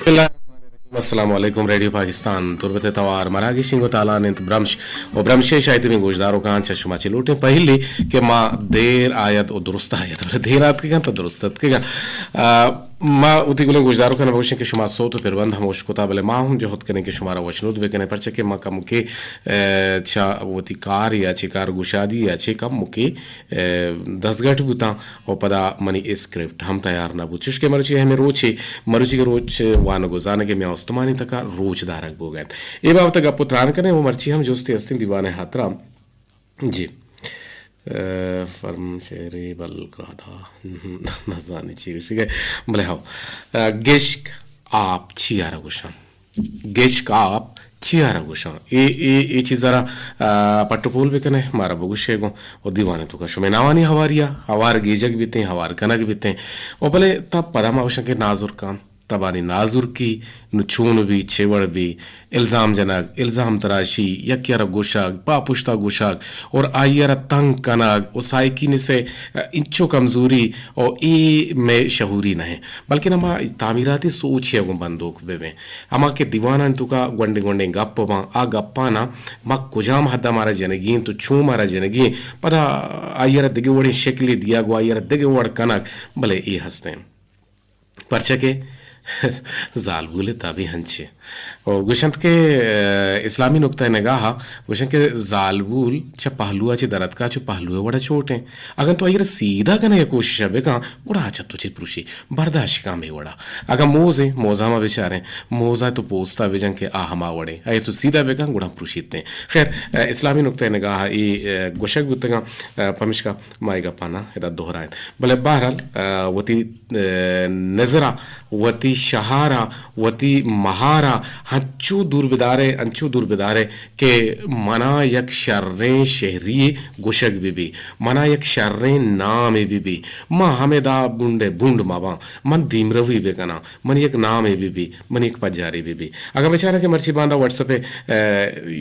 بسم اللہ الرحمن الرحیم۔ السلام علیکم۔ ریڈیو پاکستان تربت ءِ توار مراگش انگو تالان انت برمش و برمش ءِ شاید میں گوشداروکاں چہ شما چہ لوٹیں پہلی کہ ما دیر آید و درست آید، بلے دیر آتکگاں تو درست آتکگاں۔ آ، ما وتی گلیں گوشداروکاں بگوشیں کہ شما صوت و پربند ہم ہوش کتا، بلے ما ہم جہد کنیں کہ شمارا وشنود بکنیں، پرچہ کہ ما کمکے، آ، چہ وتی کار یا چہ کار گشادی یا چہ کمکے، آ، دزگٹ بوتاں۔ و پدا منی اسکرپٹ ہم تیار نہ بوت۔ چوشکہ مروچی ہمے روچے، مروچی کہ روچ وانگ و زانگ ءِ میان استمانی تکا روچ دارگ بوگ ءَ انت۔ اے بابت ءَ گپ و تران کنیں و مرچی ہم جستے ہستیں دیوان ءِ ہاترا۔ جی۔ آ، فرم شعرے بل گرادا۔ نزانی چی گوشگ ءَ۔ بلے ہو۔ آ، گشک آپ چی ءَ را گوشاں؟ گشک آپ چی ءَ را گوشاں؟ اے، اے، اے چیز ءَ را، آ، پٹ و پول بکنے، مارا بگوشے گوں۔ و دیوان ءِ توکا شمے ناوانی ہواری ءَ، ہوار گیجگ بیتیں، ہوار کنگ بیتیں۔ و بلے تب پدا ما گوشاں کہ نازرکاں، تبانی نازرکی، نو چون بی، چے وڑ بی، الزام جنگ، الزام تراشی، یکے ءَ را گوشگ، پاپشتا گوشگ، اور آئی ءَ را تنگ کنگ و سائیکی نسے انچو کمزوری و اے مئے شعوری نہ انت، بلکن ہما تعمیراتی سوچے ءَ گوں بندوک بہ بیں۔ ہما کہ دیوانانی توکا گونڈیں گونڈیں گپ باں، آ گپانا ما کجام حدا مارا جنگی انت و چون مارا جنگی انت، پدا آئی ءَ را دگہ وڑیں شکلے دیگ و آئی ءَ را دگہ وڑ کنگ، بلے اے ہستیں۔ پرچہ کہ زالبول ءِ تبی ہنچیں۔ و گوشنت کہ، آ، اسلامی نقطہ نگاہ ءَ گوشنت کہ زالبول چہ پہلو ءَ چہ در اتکا چو پہلو ءِ وڑا چوٹیں۔ اگن تو آئی ءَ را سیدھا کنگ ءِ کوشش ءَ بکن، گڑا آ چہ تو چہ پروشی۔ برداشت کن ہمے وڑا۔ اگاں موزیں، موزا ما بچاریں، موزا تو پوستا بجن کہ آ ہما وڑیں۔ اگہ تو سیدھا بکن، گڑا پروشیتیں۔ خیر، آ، اسلامی نقطہ نگاہ ءَ اے، آ، گوشگ بوتگاں، آ، پمشکا ما اے گپانا ادا دوہرائیں۔ بلے بہرحال، آ، وتی، آ، نظرا، وتی شہارا، وتی مہارا انچو دور بدارے، انچو دور بدارے کہ منا یک شریں شہری گوشگ بہ بی، منا یک شریں نامے بہ بی، ما ہمدا بنڈ ءِ بنڈ مباں، من دیمروی بکناں، من یک نامے بہ بی، من یک پجارے بہ بی۔ اگاں بچاراں کہ مرچی باندا واٹس ایپ ءِ، آ،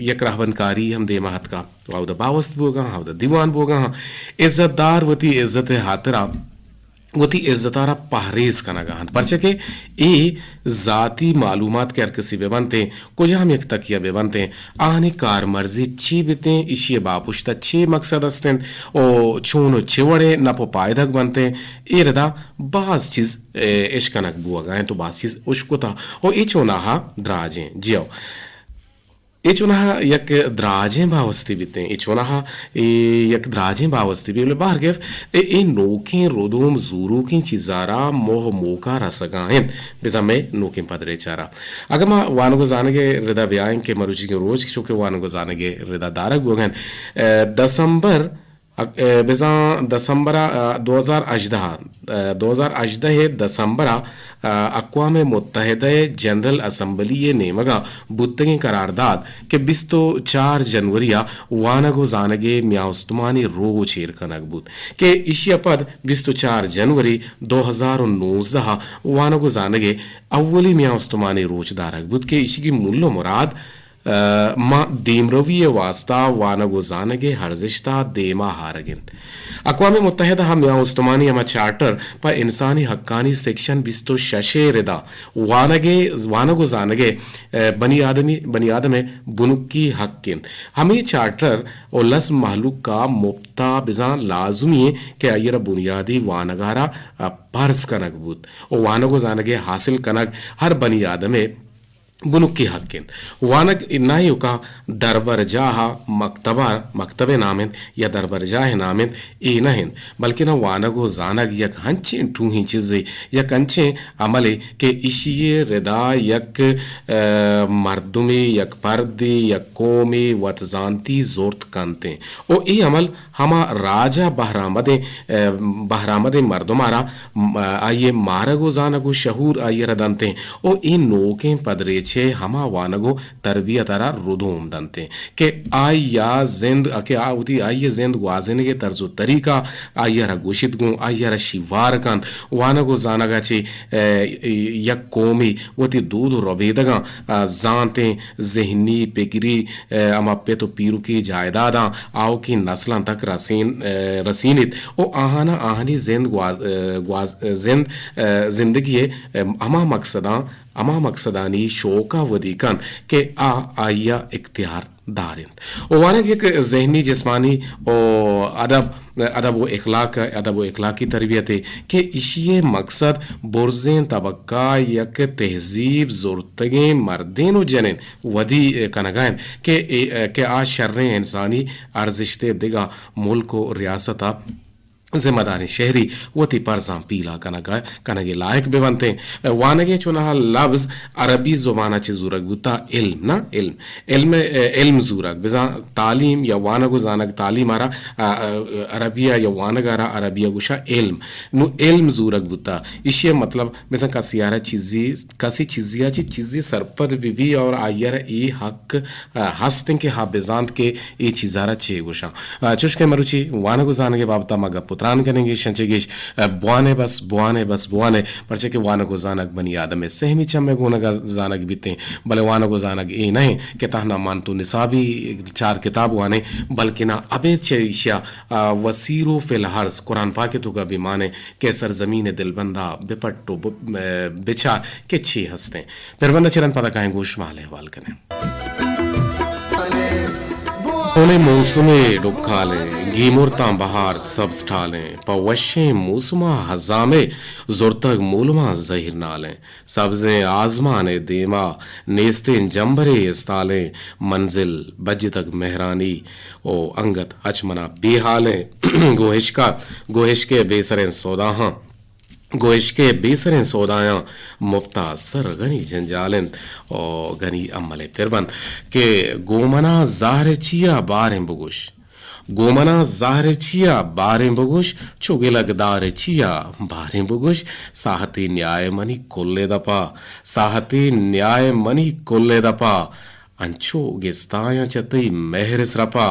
یک رہبندکاری ہم دیما اتکا، و اودا باوست بوگا، اودا دیوان بوگا، عزت دار وتی عزت ءِ ہاترا وتی عزت ءَ را پہریز کنگ ءَ انت، پرچا کہ اے ذاتی معلومات کہ ہر کسی بہ بنت ایں، کجام یک تکیہ بہ بنت ایں، آہانی کارمرزی چی بیت ایں، ایشی ءِ باپشت ءَ چے مقصد است انت و چون و چے وڑ ءَ نپ و پائدگ بنت ایں، اے ردا باز چیز، اے، اشکنگ بوگ ءَ انت و باز چیز اشکتہ و اے چوناہا دراج ایں۔ جی ہو۔ اے چوناہا یک دراجیں باوستے بیت ایں، اے چوناہا اے یک دراجیں باوستے بیت، بلے بہر کیف اے، اے نوکیں ردوم زوروکیں چیزارا موہ موکا رسگا انت، بزاں مئے نوکیں پدریچارا۔ اگہ ما وانگ و زانگ ءِ ردا بیائیں کہ مروچیگیں روچ چو کہ وانگ و زانگ ءِ ردا دارگ بوگ ءَ انت، اے، دسمبر اک-، اے، بزاں دسمبر ءَ، اے، دو ہزار ہژدہ ءَ، اے، دو ہزار ہژدہ ءِ دسمبر ءَ، اے، اقوام متحدہ ءِ جنرل اسمبلی ءِ نیمگ ءَ بوتگیں قرارداد کہ بیست و چار جنوری ءَ وانگ و زانگ ءِ میان استمانی روچ ایر کنگ بوت کہ ایشی ءَ پد بیست و چار جنوری دو ہزار و نوزدہ ءَ وانگ و زانگ ءِ اولی میان استمانی روچ دارگ بوت کہ ایشی ءِ مول و مراد اے، ماں دیمروی ءِ واستہ وانگ و زانگ ءِ ارزشت ءَ دیما آرگ انت۔ اقوام متحدہ ءِ میان استمانی ہما چارٹر پہ انسانی حقانی سیکشن بیست و شش ءِ ردا وانگ ءِ، وانگ و زانگ ءِ، اے، بنی آدمی، بنی آدم ءِ بنکی حق انت۔ ہمے چارٹر و لس مہلوک ءَ مپت ءَ بزاں لازمی انت کہ آئی ءَ را بنیادی وانگ ءَ را، اے، پرز کنگ بوت و وانگ و زانگ ءِ حاصل کنگ ہر بنی آدم ءِ بنکی حق انت۔ وانگ نہ ایوکا دربرجاہ ءَ مکتب ءَ، مکتب ءِ نام انت یا دربرجاہ ءِ نام انت، اے نہ انت، بلکنا وانگ و زانگ یک ہنچیں ٹوہیں چیزے، یک انچیں عملے کہ ایشی ءِ ردا یک، اے، مردمے، یک پردے، یک قومے وت زانتی زرت کنت انت۔ و اے عمل ہما راج ءَ بہرآمدیں، اے، بہرآمدیں مردم ءَ را، م-، آئی ءِ مارگ و زانگ و شعور آئی ءَ را دنت انت و اے نوکیں پدریچ چہ ہما وانگ و تربیت ء را ردوم دنت کہ آئی ء زند، کہ آ وتی، آئی ء زند گوازینگ ء طرز و طریقہ، آئی ء را گوشیت گوں، آئی ء را شیوار کنت۔ وانگ و زانگ ء چہ، ء، یک قومے وتی دود و ربیدگاں، ء، زانتیں ذہنی، پگری، ء، ہما پت و پیرکی جائیداداں آؤکیں نسلاں تک رسین-، ء، رسینیت و آہاناں آہانی زند گواز-، ء، گواز-، زند، ء، زندگی ء ہما مقصداں ہما مقصدانی شوق ء ودی کنت کہ آ آئی ء اختیار دار انت۔ و وانگ یک ذہنی، جسمانی و ادب، ادب و اخلاق، ادب و اخلاقی تربیت ء کہ ایشی ء مقصد برزیں طبقہ یک تہذیب زرتگیں مردین و جنین ودی کنگ ء انت کہ، کہ آ شریں انسانی ارزشت ء دگہ ملک و ریاست ء ذمہ داریں شہری وتی پرزاں پیلہ کنگ ء، کنگ ء لائق بہ بنت۔ وانگ ء چوناہا لبز عربی زبان ء چہ زورگ بوتا، علم نہ، علم، علم، علم زورگ، بزاں تعلیم یا وانگ و زانگ، تعلیم ء را، ء، ء، عربی ء یا وانگ ء را عربی ء گوشاں علم۔ نو علم زورگ بوتا، ایشی ء مطلب بزاں کسی ء را چیزی، کسی چیزی ء چہ چیزی سرپد بہ بی اور آئی ء را اے حق ء ہست انت کہ ہا بزانت کہ اے چیزا را چے گوشاں۔ ء چوش کہ مروچی وانگ و زانگ ء بابت ء ما گپ و تران کنیں گیش انچے گیش، ء بوان ء بس، بوان ء بس، بوان ء، پرچہ کہ وانگ و زانگ بنی آدم ء سہمی چم ء گونگ ء زانگ بیتیں، بلے وانگ و زانگ اے نہ انت کہ تہنا مان تو نصابی چار کتاب وانیں، بلکنا ابید چہ ایشیا، ء، و سیر و فی الحرز قرآن پاک ء توکا بہ مانیں کہ سرزمین ء دلبندا بہ پٹ و ب-، ء بچار کہ چے ہستیں۔ پربند ء چہ رند پدا کائیں گوں شما حال احوال کنیں۔ اولیں موسمے ڈکالیں، گیمرتاں بہار سبز ٹالیں، پہ وشیں موسماں ہزامے زرتگ مولماں زہیر نالیں۔ سبزیں آزمان ء دیما نیستیں جمبرے استالیں، منزل بجتگ مہرانی و انگت اچ منا بے حالیں۔ گوں ہشکا، گوں ہشکے بے سریں سوداہاں گوں عشق ء بے سریں سودایاں مپتا سر غنی جنجال انت و غنی امل ء پر بنت کہ گوں منا زہر ء چیا باریں بگوش، گوں منا زہر ء چیا باریں بگوش، چو گلگ دار ء چیا باریں بگوش، ساہتے نیائے منی کل ء دپا، ساہتے نیائے منی کل ء دپا، انچو گستایاں چہ تئی مہر ء سرپا،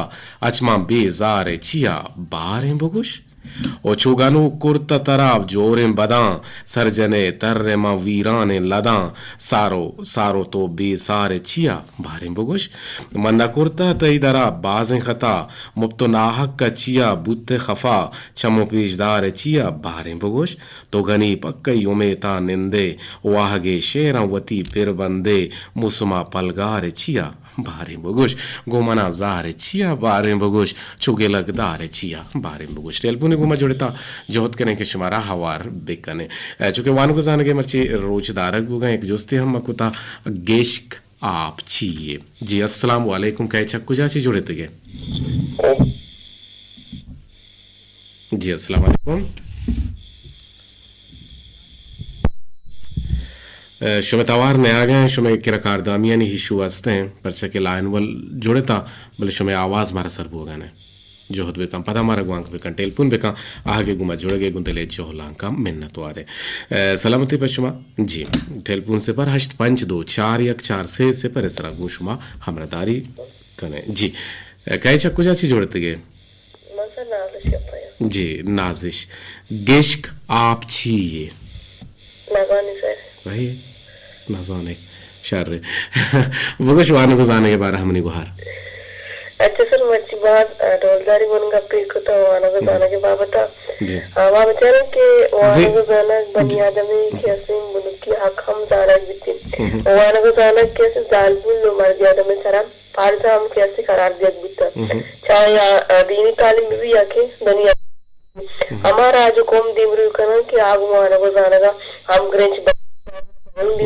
اچ ماں بے زار ء چیا باریں بگوش۔ او چو گنوک کرتہ ترا جوریں بداں، سرجن ء تر ء ماں ویرانیں لداں، سارو، سارو تو بے سار ء چیا باریں بگوش۔ من نہ کرتہ تئی درا بازیں خطا، مپت و ناحق ء چیا بوت خفا، چم و پیشدار ء چیا باریں بگوش۔ تو گنی پکئی امیتاں نندے، واہگے شعراں وتی پر بندے، موسما پلگار چیا باریں بگوش، گوں منا زار چیا باریں بگوش، چو گلگ دار چیا باریں بگوش۔ ٹیلیفون گوں ما جڑتا، جہد کنیں کہ شمارا ہوار بکنیں۔ اے، چونکہ وانگ و زانگ مرچی روچ دارگ بوگا، یک جستے ہم مکتا، گشک آپ چی یے؟ جی، السلام علیکم، کئے چک کجا چی جڑتگے؟ جی، السلام علیکم۔ اے، شمئے توار نیاگیں، شمئے کرا کاردامیانی ایشو ہستیں، پرچا کہ لائن ول جڑتا، بلے شمئے آواز مارا سر بوگا نہ۔ جہد بکن، پدا مارا گوانک بکن، ٹیلیفون بکن، آہگے گوما جڑگے گوں دلے جہلانکا منت وارے۔ اے، سلامتی پر شما۔ جی، ٹیلیفون صفر ہشت پنچ دو چار یک چار سے صفر سرا گوں شما ہمراہ داری کنیں۔ جی، اے، کئے چک کجا چی جڑتگے؟ من سر نازش گپایا۔ جی، نازش۔ گشک آپ چی یے؟ نزانی سر۔ بھائی، نزانے۔ شر۔ بگوش وانگ و زانگ بارہ منی گوہار۔ اچھا سر، مرچی باز، آ، ڈولداری من گپی کتا وانگ و ہم۔ زانگ بابتا۔ جی۔ آ، ما بچاریں کہ زی- وانگ و زانگ بنی جی۔ آدمی کہ اسیں بنکی حق ہم زانگ بیتی۔ ہم۔ وانگ و زانگ کہ اسیں زالبول و مردی آدمی سرا فرض ہم کہ استی قرار دیگ بیتگ۔ مہم۔ چاہے آ دینی تعلیم بہ بی یا کہ دنیا، مہم۔ ہما راج و قوم دیمروی کنن کہ آ گوں وانگ و زانگ ء ہمگرنچ بہ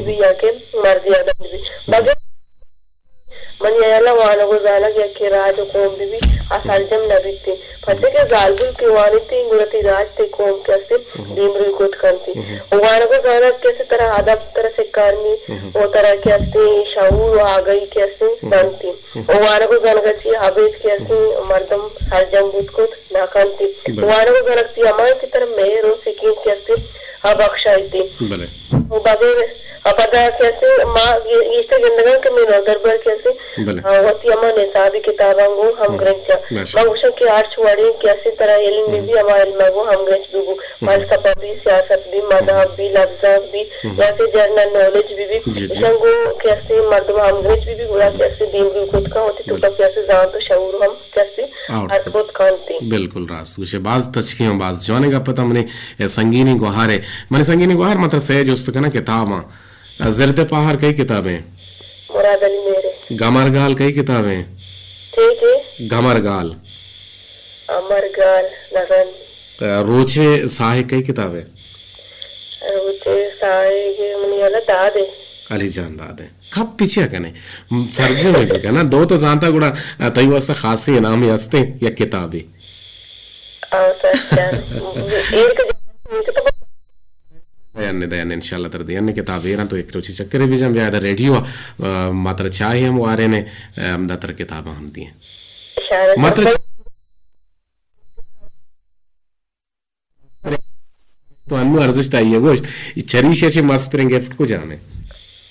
بی یا کہ مردی آدم بہ بی۔ مہم۔ منی ہیال ء وانگ و زانگ یکے راج و قوم بہ بی، آ مہم۔ سرجم نہ بیت۔ پرچہ کہ زالبول کہ وانیت، گڑا تئی راج تئی قوم کہ استی، مہم۔ دیمروی کت کنتی۔ مہم۔ و وانگ و زانگ کہ استی ترا ادب ترا سکارمی، مہم۔ و ترا کہ استی شعور و آگہی کہ استی مہم۔ دنتی۔ مہم۔ و وانگ و زانگ ء چی ابید کہ استی مہم۔ مردم سرجم بوت کت نہ کنتی۔ بلے۔ وانگ و زانگ تی ہما کہ ترا مہر و سکین کہ استی آ بخشائیتی۔ بلے۔ و بغیر ءُ پدا کیسے ما گی-، گیشتر گندگاں کہ مئے نودربر کیسے، بلے۔ آ، وتی ہما نصابی کتاباں گوں ہم ہم۔ گرنچ۔ ماشاءاللہ۔ ما گوشاں کہ ہرچ وڑیں کیسے ترا علم بہ ہم۔ بی، ہما علم گوں ہم گرنچ بہ بو۔ ہم۔ فلسفہ بی، سیاست بی، مذہب ہم۔ بی، لبزانک بی، ہم۔ یا کہ جنرل نالج بہ بی، جی، جی۔ ایشاں گوں کیسے مردم ہم گرنچ بہ بی، گڑا جی۔ کیسے دیمروی کت کن، وتی بلے۔ توکا کیسے زانت ءُ شعور ہم کیسے آورت۔ اربوت کانتی۔ بالکل راست گوشے، باز تچکیں ءُ باز جوانیں گپ ات منی، اے، سنگینی گوہار ءِ۔ منی سنگینی گوہار، من ترا سئے جست کناں کتاباں۔ زرد پاہر کئی کتابیں؟ مراد علی میرے۔ گمرگال کئی کتابیں؟ ٹھیک ہے۔ گمرگال۔ امرگال، نزن۔ روچے ساہے کئی کتابیں؟ روچے ساہے منی والا داد ہے۔ علی جان داد ہے۔ کپ پچیا کنے؟ سرجم بکنا۔ دو تو زانتا گڑا تئی واسطہ خاصی انعامی ہستے یا کتابی؟ آ، سر جان۔ ایر کے دیا نے، دیا نے، انشاءاللہ تر دیا نے کتاب ایران تو ایک روچی چکرے بجن بیا دا ریڈیو، آ، ماتر چاہے ہم وارے نے، آ، ہم دا تر کتاب ہم دیے۔ ماتر تو انو ارزشت آئی گوشت، چریشی چے مستریں گفٹ کو جانے؟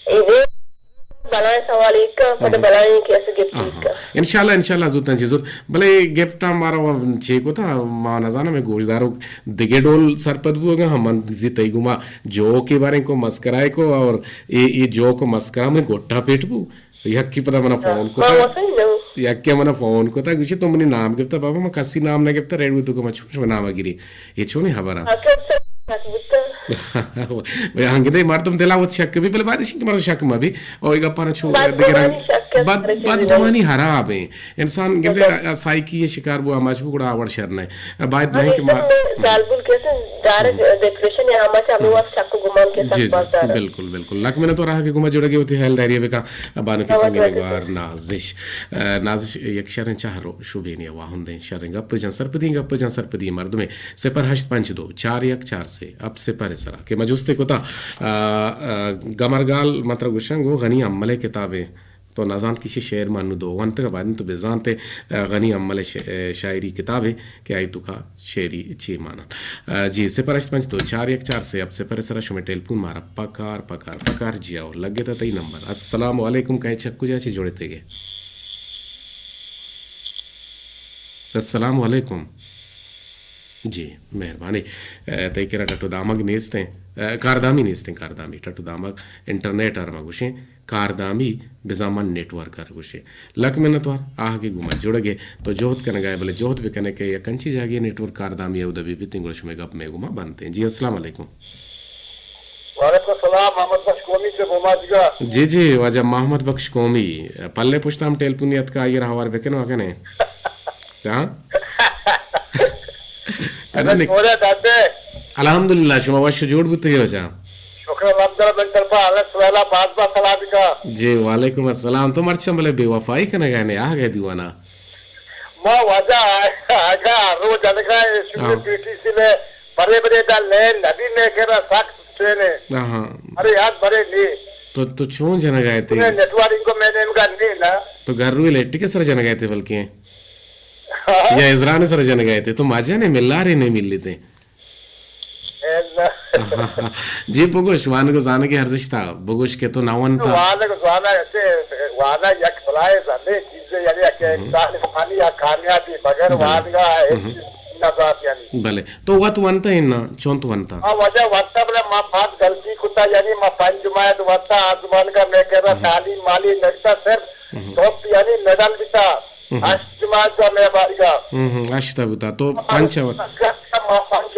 اے بلائیں سوال ایک کا، پتہ ہم۔ بلائیں کہ ایسے گفٹ آہا۔ ایک کا۔ انشاءاللہ، انشاءاللہ زوتاں چی زوت۔ بلے گفٹ ہم مارا وہ چے کو تھا، ما نزانا میں گوشدارو دگہ ڈول سرپد بوگا ہم من زی تئی گما جوکے باریں کو مسکرائے کو اور اے، اے جوک و مسکرا من گٹا پیٹ بو۔ یکی پدا منا ہاں۔ فون ما کتا۔ وسائل نہ۔ یکی منا فون کتا، گوشی تو منی نام گپتا، بابا من کسی نام نہ گپتا، ریڈیو تو کہ من چون شما نام گری۔ اے چونی خبر ہاں۔ ہاں، کہ اکثر شک بوتا۔ بھئی ہنگدے مردم دلا وت شک بی، بلے بعد اشی کہ مردم شک مبی۔ او اے گپانا چو بعد دگہ رنگ۔ گمانی شک ہے، بد، ہر چیز بد نہیں۔ گمانی خراب ہیں۔ انسان گندے بالکل۔ سائیکی شکار بو، ہماش بو، گڑا آوڑ شر نہ۔ باید ہاں، نہیں کہ ما، انسان میں سیال بول کیسے ڈائریکٹ ہم۔ ڈپریشن یا ہماش ہمیں ہم۔ وقت شک و گمان کے جی، ساتھ جی، بس دارا۔ بالکل، بالکل۔ لک منت و راہ کے گما جڑگے ہوتی حیال داری بکا۔ بانو کی ہاں، سنگی بالکل۔ نگوار نازش۔ آ، نازش یک شریں چہر و شوبینی واہندیں شریں گپ جن سرپدی، گپ جن سرپدی مردمے۔ صفر ہشت پنچ دو چار یک چار سے، اپ صفر سرا۔ کہ مجوستے کتا، آ، آ، گمرگال متر گوشن گو غنی عمل کتابے۔ تو نزانت کہ ایشی شعر من نوں دو ونتگ، بعد تو بزانت، آ، غنی عمل ش-، آ، شاعری کتابے کہ آئی توکا شعری چی مان انت۔ آ، جی، صفر ہشت پنچ دو چار یک چار سے اب صفر سرا شمے ٹیلیفون مارا پکار، پکار، پکار جی آؤ، لگے تا تئی نمبر۔ السلام علیکم، کئے چک کجا چی جوڑے تیگے؟ السلام علیکم۔ جی، مہربانی۔ آ، تئی کرا ٹٹو دامگ نیستیں، آ، کاردامی نیستیں، کاردامی۔ ٹٹو دامگ انٹرنیٹ ار ما گوشیں۔ کاردامی بزاں من نیٹ ورک ءَ گوشے۔ لک منت وار، آہگے گوں ما جڑگ ءَ تو جہد کنگ ءَ ئے، بلے جہد بہ کن ئے کہ یک انچیں جاگہے نیٹ ورک کاردامی ءَ اودا بہ بیت، گڑا شمئے گپ مئے گوما بنت انت۔ جی، السلام علیکم۔ وعلیکم السلام، محمد بخش قومی سے بوماجگا۔ جی، جی، واجہ محمد بخش قومی، پلے پشت ءَ ہم ٹیلیفون اتکا، آئی ءَ را ہوار بہ کن ءَ کنے۔ ہاں؟ اگاں نک-، شکر داتے۔ الحمدللہ، شما وش جوڑ بوتے ہو جا۔ شکر الحمدللہ، من طرفا اللہ سویلا باز باز سلام کا۔ جی، وعلیکم السلام۔ تو مرچاں بلے بے وفائی کنگا نے، آ گئے دیوانا۔ ما واجہ آگا رو جنگا ہے، شکر ہاں۔ پی ٹی سی میں بڑے بڑے دا لین ندی میں کرا سخت ٹرین ہے۔ ہاں، ہاں۔ ارے یار، بڑے نہیں۔ تو، تو چون جنگا ہے تے؟ نیٹ ورک کو میں نے ان کا نہیں نا۔ تو گھر روی لیٹی کے سر جنگا ہے تے بلکہ؟ یا ازران سر جنگ ءَ تے تو ماجن ءَ ملارے نہ ملیتے۔ جی بگوش، وانگ ءُ زانگ ءِ ارزشت ءَ بگوش کہ تو نہ ونتا۔ وانگ ءُ زانگ ءَ تے، وانگ یک بلائیں زندیں چیزے، یعنی کہ ہم۔ انسان فانی یا کامیابی بغیر ہم۔ وانگ ءَ ہم۔ ہچ نہ زانت یعنی۔ بلے تو وت ونتا اِناں، چون تو ونتا؟ آ واجہ ونتا بلے ما باز غلطی کتا، یعنی ما پنج ماہ ونتا، آ زمانگ ءَ میں کرا ہم۔ تعلیم مالی نشتا، صرف ہم۔ ٹاپ یعنی میڈل بیتا۔ ہم۔ ہشت ماہ کا میں باریگا۔ ہم، ہم، ہشت بوتا تو پنچ وت۔ ما پنچ،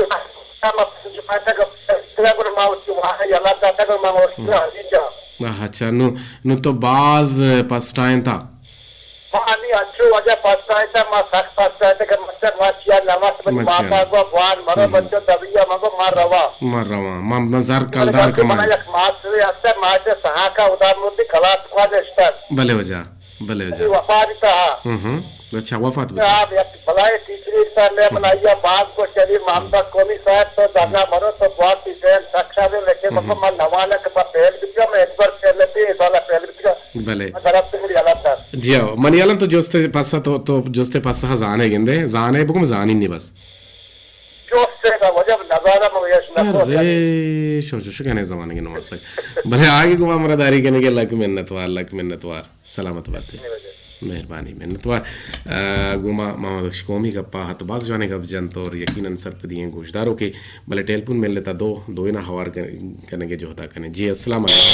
ما پنچ ماہ تک اتنا کر ما اس کو وہاں یلا داتا کر ما اس کو ہم۔ حاضر جا۔ آہ، اچھا، نو، نو تو باز پسٹائیں تا۔ ما ہمیں اچھو واجہ پسٹائیں تا، ما سخت پسٹائیں تا کہ مچک ما چیا نماز بنی مچیا۔ ماتا کو بوان مرو ہم۔ بچو دبیا مگو ما روا۔ ما روا، ما، ما زر کلدار کمائیں۔ یک ماسٹر ہستا، ماسٹر سہاکا ادار مردی کلاس کو نشتن۔ بلے واجہ۔ بلے، جی۔ وفات بیتا۔ ہم، ہم۔ اچھا، وفات بیتا۔ آ، یک بلائیں ٹیچرے بیتا، میں ہم۔ بلائیا باز کو شری محمد قومی صاحب تو دانا مرو تو بہت ہی دین سکشا دے، لیکن ہم۔ بابا من نوانا کہ پا فیل بیتا، میں ایک بار فیل نہ تھی، سالا فیل بیتا۔ بلے۔ میں غلط سے میری حالت تھا۔ جی ہاں، منی حالت تو جستے پاسا تو، تو جستے پاسا زانے گندے، زانے بگم زانی نہیں بس۔ جستے کا وجہ نظارہ مو یش نہ۔ ارے، شو، شو، شو کنے زمانگے نواسگ۔ بلے آگے گوما مرا داری کنے کہ لک منتوار، لک منتوار۔ سلامت باتے۔ مہربانی، منتوار۔ آ، گوما محمد بخش قومی گپا ہت، باز جوانیں گپ جنت اور یقیناً سرپدی ہیں گوشداروں کے۔ بلے ٹیلیفون ملتا دو، دوئینا ہوار کن-، کنگے جہدا کنے۔ جی، السلام علیکم۔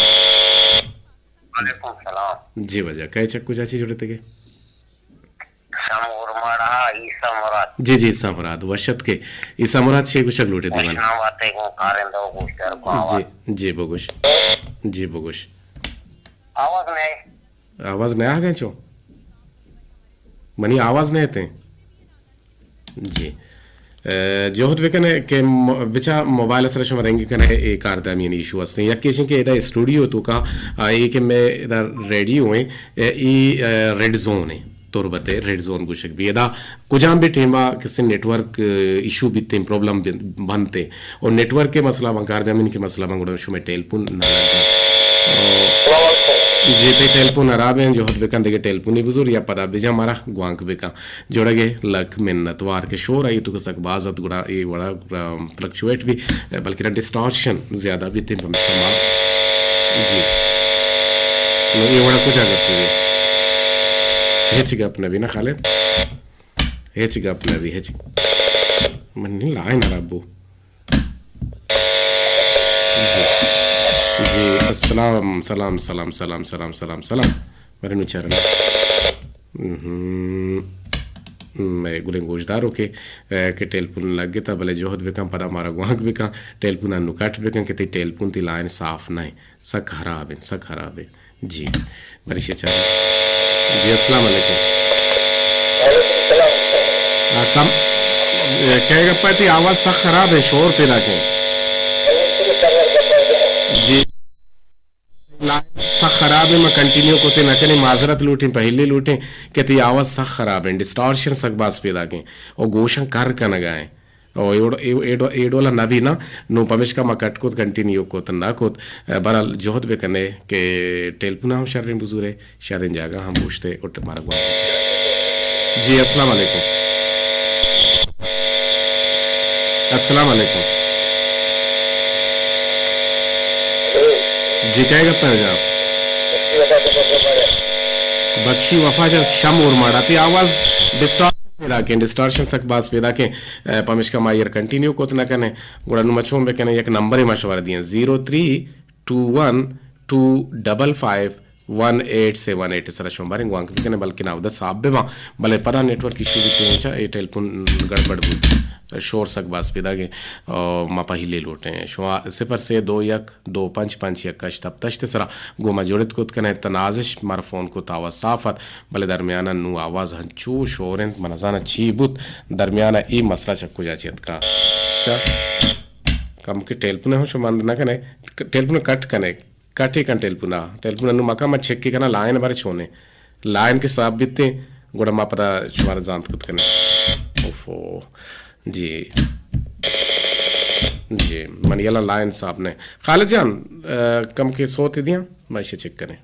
وعلیکم السلام۔ جی واجہ، کئے چک کجا چی جڑتے گے؟ شمور مڑا، عیسیٰ مراد۔ جی، جی، عیسیٰ مراد، وش اتکے۔ عیسیٰ مراد شے گوشگ لوٹے دیوان۔ وشنام باتے گوں کارندہ و گوشدار کو آواز۔ جی، جی، بگوش۔ جی، بگوش۔ آواز نہیں۔ آواز نیا گئے چو؟ منی آواز نہیں تے؟ جی۔ اے، جہد بکنے کہ م-، بچا موبائل سر شما رنگ کنے اے کاردامی ایشو ہستیں۔ یک ایشن کہ ادا اسٹوڈیو تو کا، آ، اے کہ میں ادا ریڈیو ہیں، اے، ای، اے، ریڈ زون ہیں۔ تربت ء ریڈ زون گوشگ بی۔ ادا کجام بھی ٹیما کسی نیٹورک، اے، ایشو بیتیں، پرابلم بی-، بنتیں۔ اور نیٹورک کے مسئلہ بن، کاردامین کے مسئلہ بن، گڑا شما ٹیلیفون نہ لگا۔ اور جی، تے ٹیلیفون خراب ہیں، جہد بکن دیگه ٹیلیفونی بزور یا پدا بجا مارا گوانک بکن۔ جوڑگے لک منت وار کہ شور آئی تو کسک باز ات گڑا اے وڑا، آ، فلکچویٹ بھی، بلکہ ڈسٹارشن زیادہ بیتیں پمشکا ما۔ جی۔ نو اے وڑا کجا گپ بی؟ ہچ گپ نہ بی نا خالد؟ ہچ گپ نہ بی، ہچ۔ من نہیں لائن خراب بو۔ جی۔ جی، السلام، سلام، سلام، سلام، سلام، سلام، سلام۔ برے نو چارنا۔ ہم، مئے گلیں گوشداروں کہ، اے، کہ ٹیلیفون لگ گتا، بلے جہد بکن، پدا مارا گوانک بکن، ٹیلیفون انو کٹ بکن کہ تی ٹیلیفون تی لائن صاف نہ ہے، سک خراب ہے، سک خراب ہے۔ جی، برے شے چارنا۔ جی، السلام علیکم۔ وعلیکم السلام۔ آ، کم، اے، کہے گا پتی آواز سک خراب ہے، شور پیدا کے۔ جی۔ لائن سک خراب ہے، ما کنٹینیو کوتے نہ کنیں، معذرت لوٹیں، پہلے لوٹیں کہ تی آواز سک خراب ہے، ڈسٹارشن سک باز پیدا کیں، او گوشاں کر کنگا ہیں۔ او ایڈو-، ایڈو-، ایڈولا نہ بھی نا، نو پمشکا ما کٹ کوت، کنٹینیو کوت نہ کوت۔ بہرحال جہد بکنے کہ ٹیلیفون ہم شریں بزورے، شریں جاگہ ہم گوشتے اٹ مارا گوانک۔ جی، السلام علیکم۔ السلام علیکم۔ جی، کئے گپے ہو جناب؟ بخشی وفا جان شم اور ماڑا تی آواز ڈسٹارشن پیدا کیں، ڈسٹارشن سک باز پیدا کیں۔ اے، پمشکا ما ایر کنٹینیو کوت نہ کنے، گڑا نو ما چون بکنے، یک نمبرے ما شمارا دیاں، زیرو تھری ٹو ون ٹو ڈبل فائیو ون ایٹ سیون ایٹ سرا شما باریں گوانک بکنے، بلکن اودا صاف بباں، بلے پدا نیٹورک ایشو بیت، چا اے ٹیلیفون گڑبڑ بوت، شور سک باز پیداگیں، او ما پہیلے لوٹیں۔ شما صفر سے دو یک دو پنچ پنچ یک ہشت ہپت ہشت سرا گوں ما جڑت کت کنے، تنازش مارا فون کت آواز صاف ات، بلے درمیانا نو آواز ہنچو شور انت، من زاناں چی بوت، درمیانا اے مسئلہ چہ کجا چہ اتکا۔ چا کم کہ ٹیلیفون ہم شما بند نہ کنے، ٹیلیفون کٹ کنے۔ کٹے کن ٹیلیفون ءَ۔ ٹیلیفون ءَ نوں مکن، من چیک کناں لائن بارے چونیں۔ لائن کہ صاف بیتیں، گڑا ما پدا شمارا زانت کت کنیں۔ اوفو۔ جی۔ جی، من یلا لائن صاف نہ۔ خالد جان، آ، کم کے سوت دیاں، ما ایشی چیک کنیں۔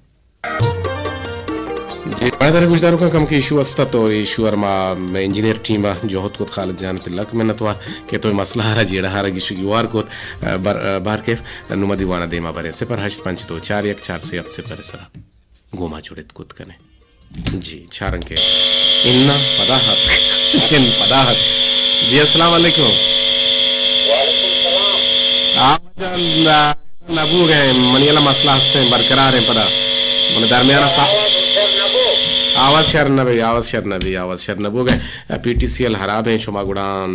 جی، پائدار گوشداروکاں کم کے ایشو است تو ایشو ار ما انجینئر ٹیم ءَ جہد کت خالد جان پہ لک منتوار کہ تو مسئلہ ہارا جیڑہ ہارا گیشو گیوار کت، آ، بر-، آ، بہر کیف۔ نوں ما دیوان ءَ دیما بریں۔ صفر ہشت پنچ دو چار یک چار سے ہفت صفر سرا گوں ما جڑت کت کنے۔ جی، چارنکے۔ انا پدا ہت۔ جن پدا ہت۔ جی، السلام علیکم۔ وعلیکم السلام۔ آواز نہ، نہ بوگ ءَ، منی یلا مسئلہ ہستیں، برقرار ہیں پدا۔ من درمیان ءَ سا-، آواز شر نہ بی، آواز شر نہ بی، آواز شر نہ بوگ ءَ۔ پی ٹی سی ایل خراب ہیں، شما گڑا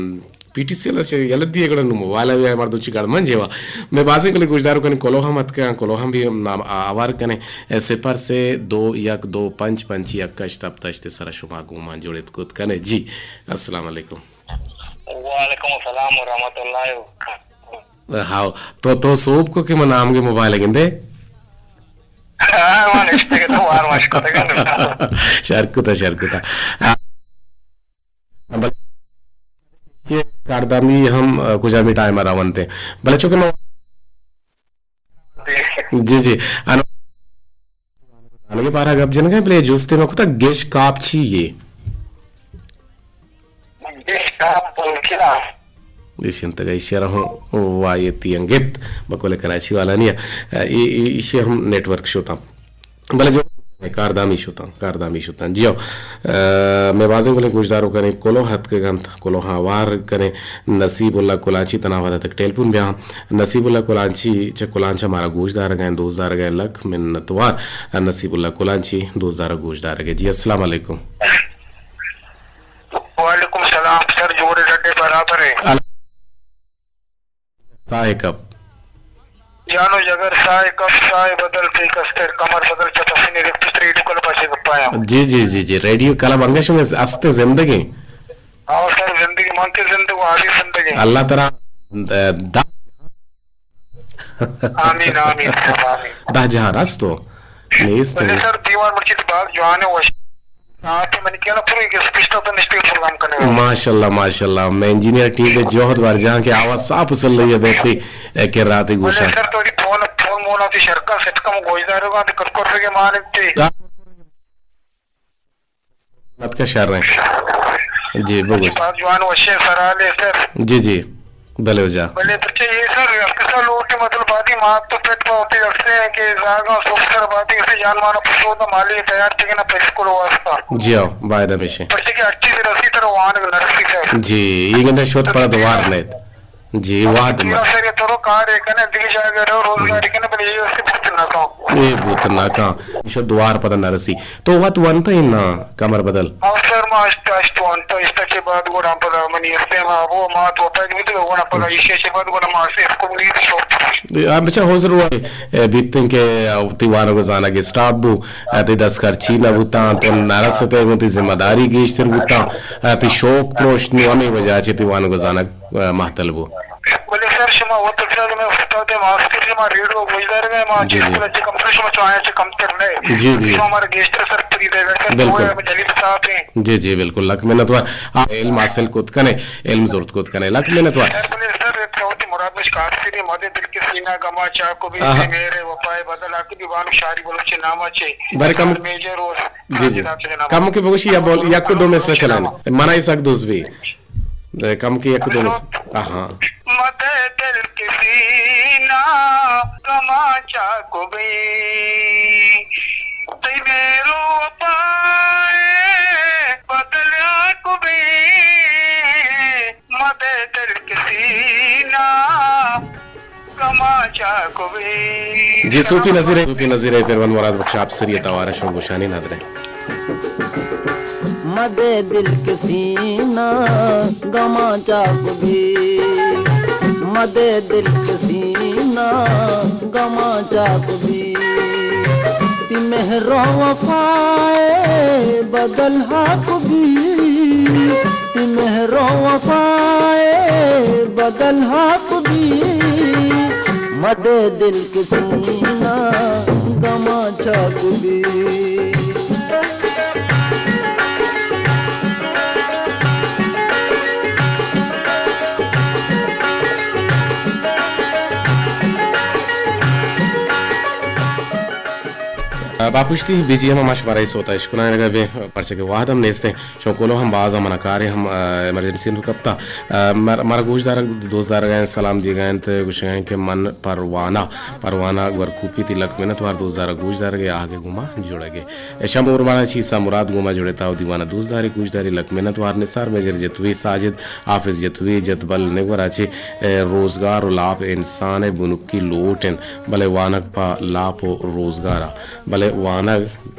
پی ٹی سی ایل چہ یلہ دیے گڑا نوں موبائل ءَ مردم چی گڑ من جیوا۔ میں بازیں کلی گوشداروکانی کلوہ ہم اتکاں، کلوہ ہم بھی نام آ-، آوار کنے۔ اے، صفر سے دو یک دو پنچ پنچ یک ہشت ہپت ہشت سرا شما گوں ما جڑت کت کنے۔ جی، السلام علیکم۔ وعلیکم السلام ورحمۃ اللہ وبرکاتہ۔ ہاؤ، تو، تو سوب کو کہ من نام کے موبائل گندے؟ ہاں، من اشتے کہ تو وار مش کتگا۔ شر کتا، شر کتا۔ بلے اے کاردامی ہم، آ، کجامی ٹائم ءَ رونت۔ بلے چونکہ من، جی، جی۔ انو-، انگے بارہ گپ جنگ ءَ، بلے جستے ما کتا گش کاپ چی یے؟ گش کاپ پنکھا۔ ایش انتگ، ایشی ءَ را ہم وایتی انگت بقول کراچی والانی ءَ، اے، اے، ایشی ءَ ہم نیٹ ورک شتاں۔ بلے جو کاردامی شتاں، کاردامی شتاں۔ جی ہو، آ، مئے بازیں گلیں گوشداروکانی کلوہ اتکگ انت، کلوہ ہوار کنیں۔ نصیب اللہ کلانچی تنا وھد اتک ٹیلیفون بیا۔ نصیب اللہ کلانچی چہ کلانچ ءَ مارا گوش دارگ ءَ، دوست دارگ ءَ، لک منتوار۔ نصیب اللہ کلانچی دوست دارگ گوش دارگ ءَ۔ جی السلام علیکم۔ وعلیکم سلام سر، جوڑ ئے، ڈڈ ئے، برابر ئے؟ ال-، ساہ کپ۔ جان و جگر ساہ کپ، ساہ بدل، تئی کستر کمر بدل، چہ پسنی رکھ، پشت ریڈیو کلب ءَ چہ گپایاں۔ جی، جی، جی، جی، ریڈیو کلب انگہ شمئے است زندگیں۔ ہاں سر، زندگی من کہ زندگ و حالی زندگیں۔ اللہ ترا، ا، دا آمین، آمین، آمین۔ دہ جہان است و نیست۔ بلے سر، دیوان مرچی تو باز جوان ہے، وش۔ آپ منی کیا نا پوری کہ پشتا تو نشتے پروگرام کرنے والا۔ ماشاءاللہ، ماشاءاللہ۔ میں انجینئر ٹیم دے جوہد وار جہاں کہ آواز صاف اصل لئی ہے بہتی، اے، کہ راتی گوشا۔ بلے سر، تو دی فون، فون مون آتی شرکا سیٹ کم گوشدار ہوگا، تو کر کر رہے مان انتے۔ اتکا شر ہیں۔ جی، بگوش۔ پاک جوان وشیں سرحال ہے سر۔ جی، جی۔ بلے وجہ۔ بلے بچے یہ سر، افسر لوٹے مطلب آدھی مات تو پت پہ ہوتی رکھتے ہیں کہ زاگا سوک سر بادی اسے جان مانا پسو دا مالی تیار تھے کہ نہ پیسکول واسطہ۔ جی ہاں، باید ہمیشہ۔ پرچے کہ ہر چیز رسی تر وانگ نہ رسی سر۔ جی، یہ گندہ شد پر دوار نیت۔ جی، وہد ما۔ سر، یہ ترو کار ہے کنے، دیگه جاگہ رو، روزگار ہے کنے، بلے یہ اسے بوت نہ کاں۔ یہ بوت نہ کاں۔ شد دوار پتہ نہ رسی۔ تو وت ونت ایں نا، کمر بدل؟ ہاں سر، ما اشت، اشت ونت، اشت چہ بعد گڑا پدا منی استعمال وہ مات وفات بیت، گڑا پدا ایشی چہ بعد گڑا ما سے اس کو نہیں شوق۔ آ، بچا حضر وہ، اے، بیتن کہ، آ، تی وانگ و زانگ اسٹاپ بو، آ، تی دست خرچی نہ بوتاں، تو نہ رستے گوں تی ذمہ داری گیشتر بوتاں، آ، تی شوق پروشت نو ہمیں وجہ چہ تی وانگ و زانگ مہتل بو۔ بلے سر، شما وت سر، میں استاد ماسٹر، شما ریڈو گوشدار گئے، ما جی، جی۔ چیز چہ کم سر، شما چاہیں چہ کم تر نہ۔ جی، جی۔ شما ہمارا گیشتر سر پری دے گا سر، بالکل۔ تو ہمیں جلیل صاحب ہیں۔ جی، جی، بالکل۔ لک منت وار۔ آ، علم حاصل کت کنے، علم زرت کت کنے۔ لک منت وار۔ سر، بلے سر، ایک بہت ہی مراد مجھ خاص کری، مدے دل کے سینہ گما چاکو بھی آہا۔ سے میرے وفائے بدل آ کے دیوان شاری بلوچ نامہ چے۔ بارے کم۔ میجر روز۔ جی، جی۔ کم کے بگوشی یا بول، یک دو مصرع چلائیں۔ منا ایسا دوست بھی۔ کم کہ یک دو مصرع۔ آہاں۔ مدے دل کے سینہ گما چاکو بی، تئی مہر و وفائے بدل آکو بی، مدے دل کے سینہ گما چاکو بی۔ جی، صوفی نظیر ہے، صوفی نظیر ہے، پیروند مراد بخش آپ سری توار شو گوشانی نادرے۔ مدے دل کے سینہ گما چاک بی، مدے دل کے سینہ گما چاک بی۔ تی مہر و وفائے بدل ہاک بی، تی مہر و وفائے بدل ہاک بی۔ مدے دل کے سینہ گما چاک بی۔ باپشتی بی جی ایم ما شمارا اے سوتا اشکنائینگا بے، پرچہ کہ وہد ہم نیستیں۔ چون کلو ہم باز ہم منا کارے ہم، آ، ایمرجنسی نو کپتا۔ آ، مر-، مارا گوش دارگ، دوست دارگ ء سلام دیگ ء انت، گوشگ ء کہ من پروانہ، پروانہ گورکوپی تی لک منت وار دوست دارگ گوش دارگ ء آہگ ء گوما جڑگ ء۔ شمع اورمانا چیسا مراد گوما جڑتا و دیوانہ دوست داری گوش داری لک منت وار نثار میجر جتوی ساجد حافظ جتوی جت بل نگورا چہ، آ، روزگار و لاپ انسان ء بنکی لوٹ انت، بلے وانگ پہ لاپ و روزگارا، بلے وانگ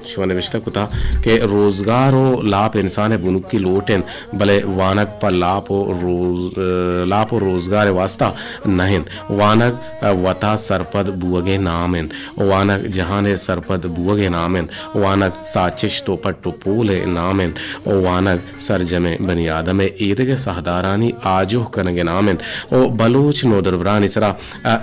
شما نوشتہ کتا کہ روزگار و لاپ انسان ء بنکی لوٹ انت، بلے وانگ پہ لاپ و روز-، لاپ و روزگار ء واسطہ نہ انت۔ وانگ وتا سرپد بوگ ء نام انت۔ وانگ جہان ء سرپد بوگ ء نام انت۔ وانگ ساچشت و پٹ و پول ء نام انت۔ وانگ سرجمیں بنی آدم ء ایدگہ ساہدارانی آجوہ کنگ ء نام انت۔ و بلوچ نودربرانی سرا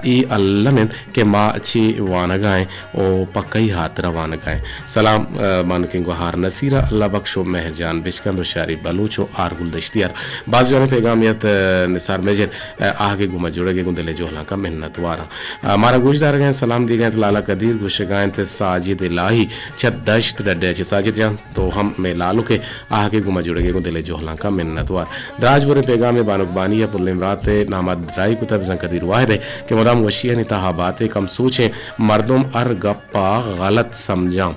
اے الم انت کہ ما چے وانگ ء ایں و پہ کئی ہاترا وانگ ء ایں۔ سلام۔ آ، بانکیں گوہار نصیرہ اللہ بخش و مہر جان بشکند و شاری بلوچ و آرگل دشتیار۔ باز جوانیں پیغام یت، آ، نثار میجر، آ، آہگے گوما جڑگے گوں دلے جہلانکا منتواراں۔ آ، مارا گوش دارگا انت، سلام دیگا انت، لالا قدیر گوشگا انت، ساجد الہی چہ دشت ڈڈے چہ۔ ساجد جان، تو ہم مئے لالکے، آہگے گوما جڑگے گوں دلے جہلانکا منتوار۔ دراج بریں پیغامے بانک بانی ء پلیں برات ء نام ء دراہی کتہ، بزاں قدیر واحد ء کہ مدام وشیانی تہا باتے، کم سوچیں مردم ہر گپ ء غلط سمجھاں۔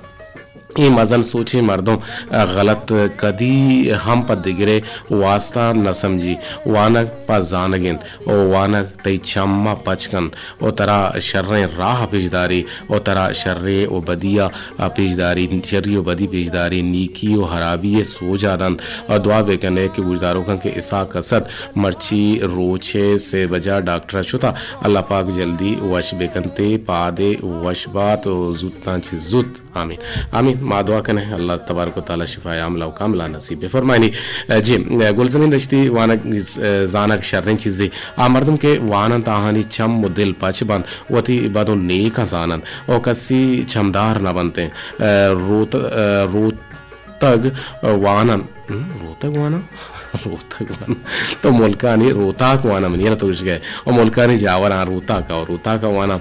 اے مزن سوچیں مردم غلط کدی ہم پہ دگرے واسطہ نہ سمجھی۔ وانگ پہ زانگ انت و وانگ تئی چم ء پچ کنت و ترا شریں راہ پیش داری و ترا شرے و بدی ء پیش داری، شری و بدی پیش داری، نیکی و ہرابی ء سوج ء دنت۔ و دعا بہ کن ئے کہ گوشداروکاں کہ اسحاق اسد مرچی روچ ء سے بجا ڈاکٹر ء شتہ، اللہ پاک جلدی وش بہ کنت ء پاد ء وش بات و زوتاں چہ زوت۔ آمین۔ آمین۔ ما دعا کنیں اللہ تبارک و تعالی شفای عاملہ و کاملہ نصیب بہ فرمائنی۔ جی، گلزمین دشتی، وانگ، زانگ شریں چیزے۔ آ مردم کہ واننت آہانی چم و دل پچ بنت، وتی بد و نیکاں زاننت و کسی چمدار نہ بنت۔ روت-، روتگ وانن، ہم، روتگ وانن؟ روتگ وانن۔ تو ملکانی روتاک وانن، منی یلہ تو گوشگئے۔ و ملکانی جاوراں روتاک و روتاک وانن۔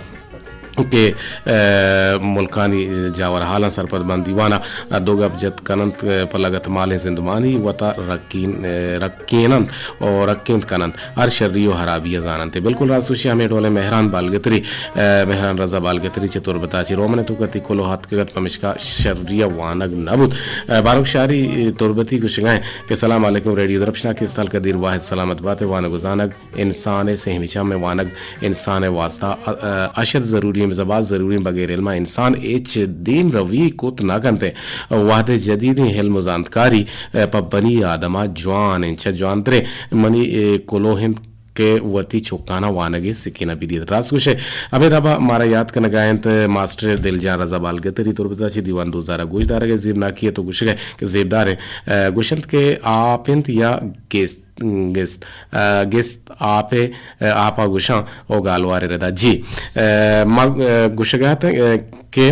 کہ، ء، ملکانی جاور حالاں سرپد بنت، دیوان ء دو گپ جت کننت، ء، پہ لگت مالیں زندمانی وتا رکین-، ء، رکیننت و رکینت کننت، ہر شری و ہرابی ء زاننت۔ بلکل راست گوشی، ہمے ڈولیں مہران بالگتری، ء، مہران رضا بالگتری چہ تربتا چی رومن ء توکا تی کلوہ اتکگت، پمشکا شری ء وانگ نہ بوت۔ ء، بانک شاری تربتی گوشگا انت کہ سلام علیکم ریڈیو درپشنا کہ استال قدیر واحد سلامت بات ء وانگ و زانگ انسان ء سہمی چم ء وانگ انسان ء واستا ا-، ا-، اشد ضروری انت، بزاں باز ضروری انت۔ بغیر علم ء انسان ہچ دیم روی کت نہ کنت۔ وہد ء جدیدیں علم و زانتکاری، ء، پہ بنی آدم ء جوان انت، چہ جوانتریں منی، ء، کلوہ انت کہ وتی چکاناں وانگ ء سکین ء بدیت۔ راست گوش ئے، ہمے دابا مارا یات کنگا انت ماسٹر دلجان رضا بالگتری تربت ء چہ دیوان دوزار ء گوش دارگ ء زیبناکی ء تو گوشگ ء کہ زیبدار انت، ء، گوشنت کہ آپ انت یا گیست گست، ء، گست آپ ء، ء، آپ ء گوشاں او گالوار ء ردا۔ جی، ء، ما، ء، گوشگ ء اتاں، ء، کہ،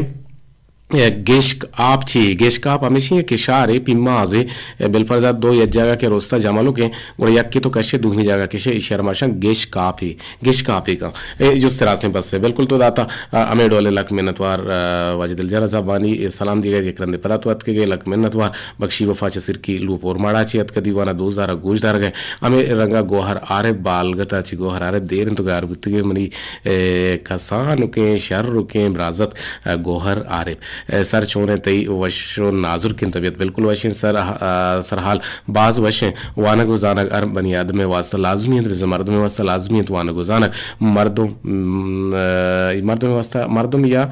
ء، گشک آپ چی؟ گشک آپ ہمیشی کہ شارے پیمازے، ء، بالفرض دو یک جاگہ کہ روستا جملو کہ گڑا یکے تو کشے دومی جاگہ کشے، ایشی ء را ما گوشاں گشک آپے، گشک آپے کن۔ اے جست راستیں پسے بالکل تو داتا۔ ء، ہمے ڈولے لک منتوار، ء، واجہ دلجان رضا بانی، ء، سلام دیگا یک رندے پدا تو اتکگے، لک منتوار۔ بخشی وفا چہ سرکی لوپ اورماڑا چہ اتکہ دیوان ء دوزہ را گوش دارگ ء۔ ہمے رنگ ء گوہر عارف بالگت ء چہ گوہر عارف دیر انت گار بوتگے منی، ء، کسانکیں شرکیں برازت، ء، گوہر عارف۔ ء، سر چون انت تئی وش و نازرکیں طبیعت؟ بالکل وش انت سر، ء، سرحال باز وش انت۔ وانگ و زانگ ہر بنی آدم ء واسطہ لازمی انت، بزاں مردم ء واسطہ لازمی انت وانگ و زانگ۔ مردم، م، ء، مردم ء واسطہ، مردم یا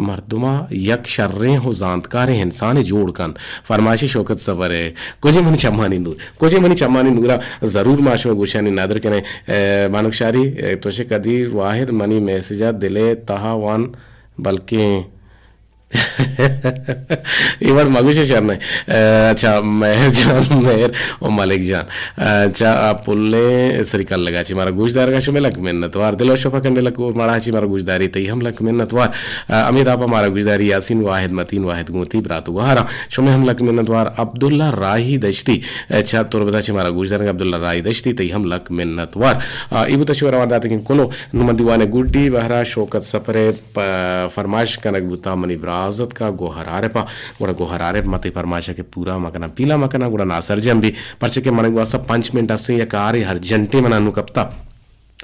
مردما یک شریں و زانتکاریں انسانے جوڑ کنت۔ فرمائش شوکت سفر ء۔ کجے منی چمانی نور، کجے منی چمانی نورا ضرور ما شما گوشانی ندر کنیں۔ ء، بانک شاری، ء، تو شے قدیر واحد منی میسجا دل ء تہا وان، بلکیں اے وڑ مگوش شر نہ۔ ء، اچھا، مہر جان، مہر و ملک جان۔ ء، چہ آ پلیں سری کلگا چہ مارا گوش دارگا شمے لک منتوار۔ دل و شپا کنڈے لک اور مڑا چہ مارا گوش داری تئی ہم لک منتوار۔ ء، ہمے دابا مارا گوش داری یاسین واحد، متین واحد گوں وتی برات و گوہاراں۔ شمے ہم لک منتوار۔ عبداللہ راہی دشتی، ء، چہ تربتا چہ مارا گوش دارگا عبداللہ راہی دشتی تئی ہم لک منتوار۔ ء، اے بوتا شو روان داتگیں کلو نمندیوان گڈی بہرا شوکت سفر ء پ-، فرمائش کنگ بوتا منی برازتکا گوہر عارفا۔ گڑا گوہر عارف ما تئی فرمائشا کہ پورا مکناں، پیلا مکناں، گڑا ناسرجم بی، پرچہ کہ من واسطہ پنچ منٹ ہستیں، یک کارے ارجنٹے منا نوں کپتا۔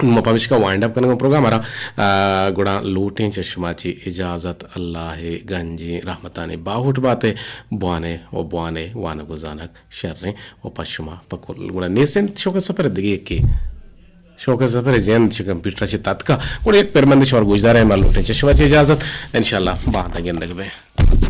ما پمشکا وائنڈ اپ کنگا پروگرام ء را، آ، گڑا لوٹیں چہ شما چی اجازت، اللہ ء گنجیں رحمتانی باہوٹ بات ء، بوانے و بوانے وانگ و زانگ شریں و پہ شما پہ کل۔ گڑا نیست انت شوق سفر دگہ یکے۔ شوق سفر جند چہ کمپیوٹر چہ تتکا۔ گڑا یک پرمند شمار گوشدار ء ما لوٹیں چہ شما چی اجازت، انشاءاللہ باندا گندگ بیں۔